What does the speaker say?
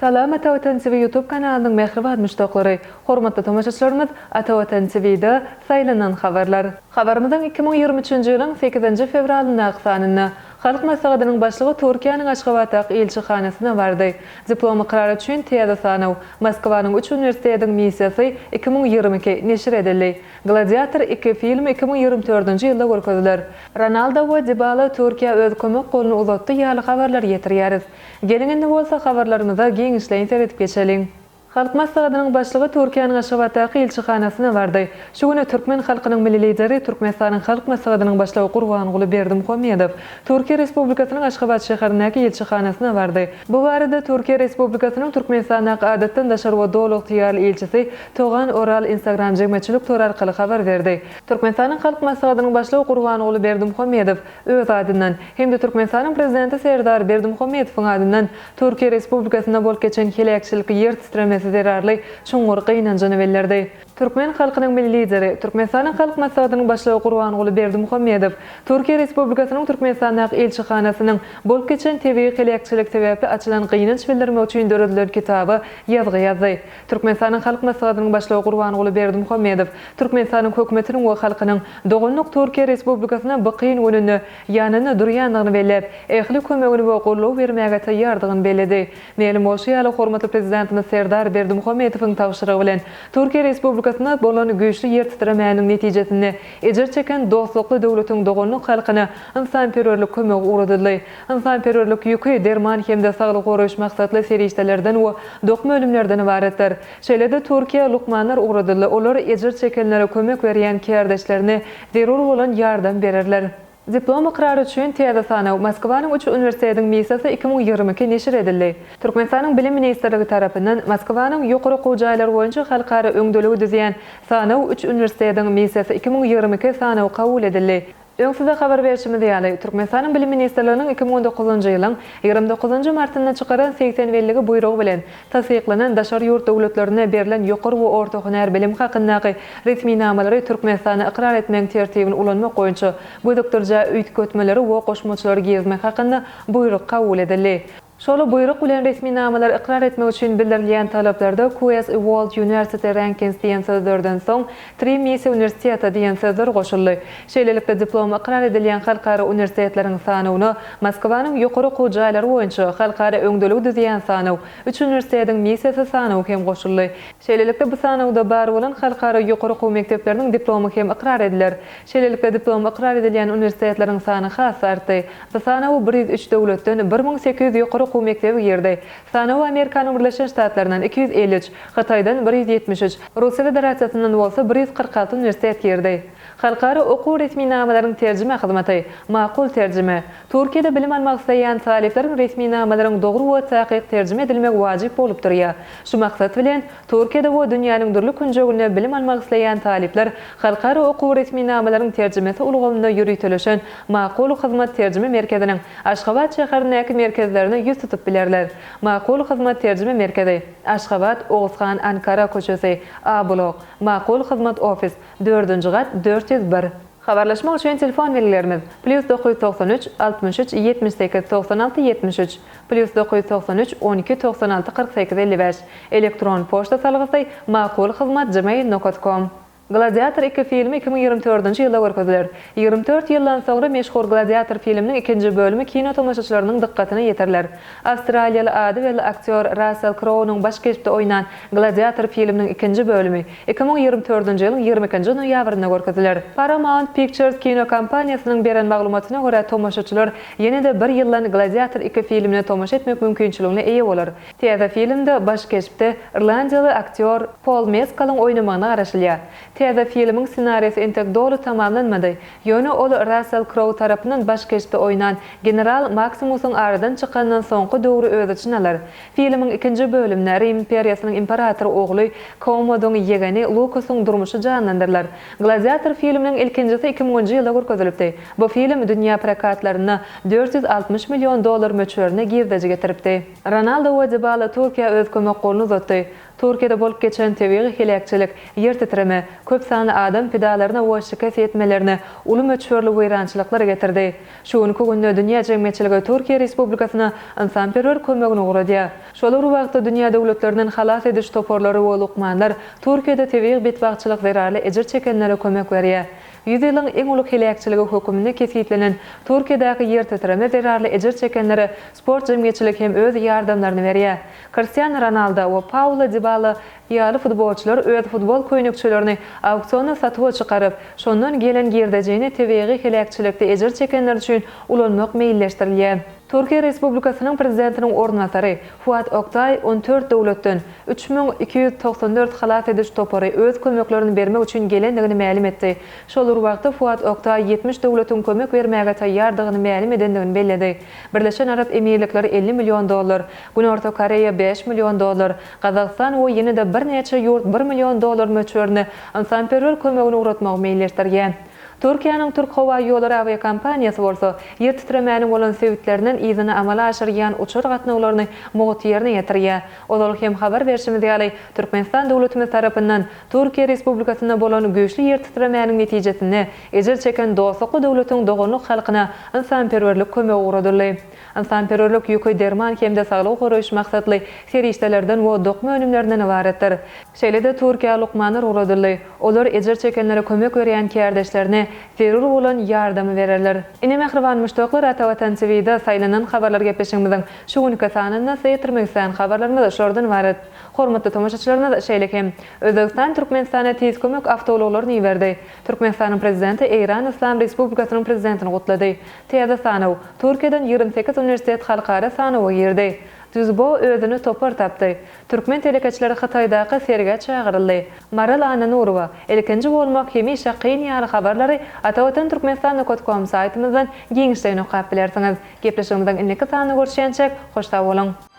Salam Ata Watan TV YouTube kanalynyň mähriban muşdaklary! Hormatly tomaşaçylarymyz Ata Watan TV-da saýlanan habarlar. Habarymyzyň 2023-nji ýylyň sekizinji fewralyndaky sanynda Halk Maslahatynyň Başlygy Türkiýäniň Aşgabatdaky ilçihanasyna bardy. Diplom ykrary üçin täze sanaw, Moskwanyň üç uniwersitetiň missiýasy 2022, neşir edildi. Gladiator iki filmi 2024-nji ýylda görkeziler. Ronaldo we Dibala Türkiýä öz kömek goluny uzatdy ýaly habarlary ýetirýäris. Geliň indi bolsa habarlarymyza giňişleýin seredip geçeliň. Halk Maslahatynyň Başlygy Türkiýäniň Aşgabatdaky ilçihanasyna bardy. Şu gün türkmen halkynyň Milli Lideri, Türkmenistanyň Halk Maslahatynyň Başlygy Gurbanguly Berdimuhamedow Türkiýe Respublikasynyň Aşgabat şäherindäki ilçihanasyna bardy. Bu barada Türkiýe Respublikasynyň Türkmenistandaky Adatdan daşary we Doly ygtyýarly ilçisi Togan Oral Instagram jemgyýetçilik tory arkaly habar berdi. Türkmenistanyň Halk Maslahatynyň Başlygy Gurbanguly Berdimuhamedow öz adyndan hem-de Türkmenistanyň Prezidenti Serdar Berdimuhamedowyň adyndan Türkiýe Respublikasynda bolup geçen heläkçilikli ýer titremesi zerarly çuňňur gynanjyny bildirdi. Türkmen halkynyň Milli Lideri, Türkmenistanyň Halk Maslahatynyň Başlygy Gurbanguly Berdimuhamedow Türkiýe Respublikasynyň Türkmenistandaky ilçihanasynyň bolup geçen tebigy heläkçilik sebäpli açylan gynanç bildirmek üçin döredilen kitaba ýazgy ýazdy. Türkmenistanyň Halk Maslahatynyň Başlygy Gurbanguly Berdimuhamedow Türkmenistanyň Hökümetiniň we halkynyň doganlyk Türkiýe Respublikasyna bu kyn gününde ýanynda durýandygyny belläp, ähli kömegini we goldaw bermäge taýýardygyny belledi. Mälim bolşy ýaly, hormatly Prezidentimiz Serdar Berdimuhamedowyň tabşyrygy bilen, Türkiýe Respublikasynda bolan güýçli ýer titremäniň netijesinde ejir çeken dostlukly döwletiň doganlyk halkyna ynsanperwerlik kömegi ugradyldy. Ynsanperwerlik ýüki derman hem-de saglygy goraýyş maksatly serişdelerden we dokma önümlerden ybaratdyr. Şeýle-de Türkiýä lukmanlar ugradyldy, olar ejir çekenlere kömek berýän kärdeşlerine zerur bolan ýardam bererler. Diplom ykrary üçin täze sanaw, Moskwanyň üç uniwersitetiň missiýasy 2022 neşir edildi. Türkmenistanyň Bilim ministrligi tarapyndan Moskwanyň ýokary okuw jaýlary boýunça halkara öňdeligi düzýän sanaw üç uniwersitetiň missiýasy 2022 sanawy kabul edildi. Öň size habar berşimiz ýaly, Türkmenistanyň Bilim ministrliginiň 2019-njy ýylyň 29-njy martynda çykaran 80 belligi buýrugy bilen tassyklanan daşary ýurt döwletlerinde berlen ýokary we orta hünär bilimi hakyndaky resminamalary Türkmenistanda ykrar etmegiň tertibini ulanmak boýunça gözükdirijä üýtgetmeleri we goşmaçalary girizmek hakynda buýruk kabul edildi. Şol buýruk bilen resminamalary ykrar etmek üçin bildirilýän talaplarda QS World University Rankings diýen sözlerden soň Tri Missiýa Uniwersiteta diýen sözler goşuldy. Şeýlelikde, diplomy ykrar edilýän halkara uniwersitetleriň sanawyna Moskwanyň ýokary okuw jaýlary boýunça halkara öňdeligi düzýän sanaw, üç uniwersitetiň missiýasy sanawy hem goşuldy. Şeýlelikde, bu sanawda bar bolan halkara ýokary okuw mekdepleriniň diplomy hem ykrar ediler. Şeýlelikde, diplomy ykrar edilýän uniwersitetleriň sany has artdy. Bu sanawa 103 döwletden 1800 ýokary okuw mekdebi girdi. Sanawa Amerikanyň Birleşen Ştatlaryndan 253, Hytaýdan 173, Russiýa Federasiýasyndan bolsa 146 uniwersitet girdi. Halkara okuw resminamalaryň terjime hyzmaty, Makul terjime. Türkiýede bilim almak isleýän talyplaryň resminamalaryň dogry we takyk terjime edilmegi wajyp bolup durýar. Şu maksat bilen, Türkiýede we dünýäniň dürli künjeginde bilim almak isleýän talyplar halkara okuw resminamalaryň terjimesi ulgamynda ýöriteleşen Makul Hyzmat terjime merkeziniň Aşgabat şäherindäki merkezlerine ýüz tutup bilerler. Makul Hyzmat terjime merkezi, Aşgabat, Oguzhan Ankara köçesi, A blok, Makul Hyzmat ofis, dördünji gat, 401. Habarlaşmak üçin telefon belgilerimiz, plýus 993 63 78 96 73, plýus 993 12 96 48 55, elektron poçta salgysy, makulhyzmat gmail nokat kom. Gladiator iki filmi 2024-nji ýylda görkeziler. 24 ýyldan soňra meşhur Gladiator filminiň ikinji bölümi kino tomaşaçylarynyň dykgatyna ýetiriler. Awstraliýaly ady belli aktýor Rassel Krounyň baş keşpde oýnan Gladiator filminiň ikinji bölümi 2024-nji ýylyň 22-nji noýabrynda görkeziler. Paramount Pictures kino kompaniýasynyň beren maglumatyna görä, tomaşaçylar ýene-de bir ýyldan Gladiator iki filmine tomaşa etmek mümkinçiligine eýe bolar. Täze filmde baş keşpde irlandiýaly aktýor Pol Meskalyň oýnamagyna garaşylýar. Täze filmiň ssenariýasy entek doly tamamlanmady, ýöne ol Rassel Krou tarapyndan baş keşpde oýnan general Maksimusyň aradan çykandan soňky döwri öz içine alar. Filmiň ikinji bölüminde Rim imperiýasynyň imperatory ogly Kommodyň ýegeni Lukusyň durmuşy janlandyrylar. Gladiator filminiň ilkinjisi 2000-njy ýylda görkezilipdi. Bu film dünýä prokatlarynda 460 million dollar möçberinde girdeji getiripdi. Ronaldo we Dibala Türkiýä öz kömek goluny uzatdy. Türkiýede bolup geçen tebigy heläkçilik, ýer titreme, köp sanly adam pidalaryna we şikes ýetmelerine, uly möçberli weýrançylyklara getirdi. Şu günki günde dünýä jemgyýetçiligi Türkiýe Respublikasyna ynsanperwer kömegini ugradýar. Şol bir wagtda dünýä döwletlerinden halas ediş toparlary we lukmanlar Türkiýede tebigy betbagtçylyk zerarly ejir çekenlere kömek berýär. Ýüz ýylyň iň uly heläkçiligi höküminde kesgitlenen Türkiýedäki ýertitreme zerarly ejir çekenlere sport jemgyýetçiligi hem öz ýardamlaryny berýär. Kristiano Ronaldo we Paulo Dibala ýaly futbolçylar öz futbol köýnekçelerini auksionda satuwa çykaryp, şondan gelen girdejini tebigy heläkçilikde ejir çekenler üçin ulanmak meýilleşdirilýär. Türkiýe Respublikasynyň Prezidentiniň orunbasary Fuat Oktaý 14 döwletden 3294 halas ediş topary öz kömeklerini bermek üçin gelendigini mälim etdi. Şol bir wagtda Fuat Oktaý 70 döwletiň kömek bermäge taýýardygyny mälim edendigini belledi. Birleşen Arap Emirlikleri 50 million dollar, Günorta Koreýa 5 million dollar, Gazagystan we ýene-de birnäçe ýurt bir million dollar möçberinde ynsanperwer kömegini ugratmagy meýilleşdirýär. Türkiýäniň Türk howa ýollary awiakompaniýasy bolsa, ýer titremäniň bolan sebitlerinden yzyna amala aşyrýan uçar gatnawlaryny mugt ýerine ýetirýär. Ozal hem habar berşimiz ýaly, Türkmenistan döwletimiz tarapyndan Türkiýe Respublikasynda bolan güýçli ýer titremäniň netijesinde ejir çeken dostlukly döwletiň doganlyk halkyna ynsanperwerlik kömegi ugradyldy. Ynsanperwerlik ýüki derman hem-de saglygy goraýyş maksatly serişdelerden we dokma önümlerinden ybaratdyr. Şeýle-de Türkiýä lukmanlar ugradyldy. Olar ejir çekenlere kömek berýän kärdeşlerine zerur bolan ýardamy bererler. Ine mähriban muşdaklar Ata Watan TVda saýlanan habarlar gepleşigimiziň şu günki sanynda size ýetirmek islän habarlarymyz şulardan ybarat. Hormatly tomaşaçylarymyz şeýle hem Özbegistan Türkmenistana tiz kömek awtoulaglaryny iberdi. Türkmenistanyň Prezidenti Eýran Yslam Respublikasynyň Prezidentini gutlady. Täze sanaw, Türkiýeden 28 uniwersitet halkara sanawa girdi. Dzýubo özüne topar tapdy. Türkmen telekeçileri Hytaýdaky sergä çagyryldy. Maral Annanurowa, Ilkinji bolmak hemişe kyn ýaly habarlary Atavatan Türkmenistan nokat kom saýtymyzdan giňişleýin okap bilersiňiz. Gepleşigimiziň indiki sanynda görüşýänçäk, hoş sag boluň!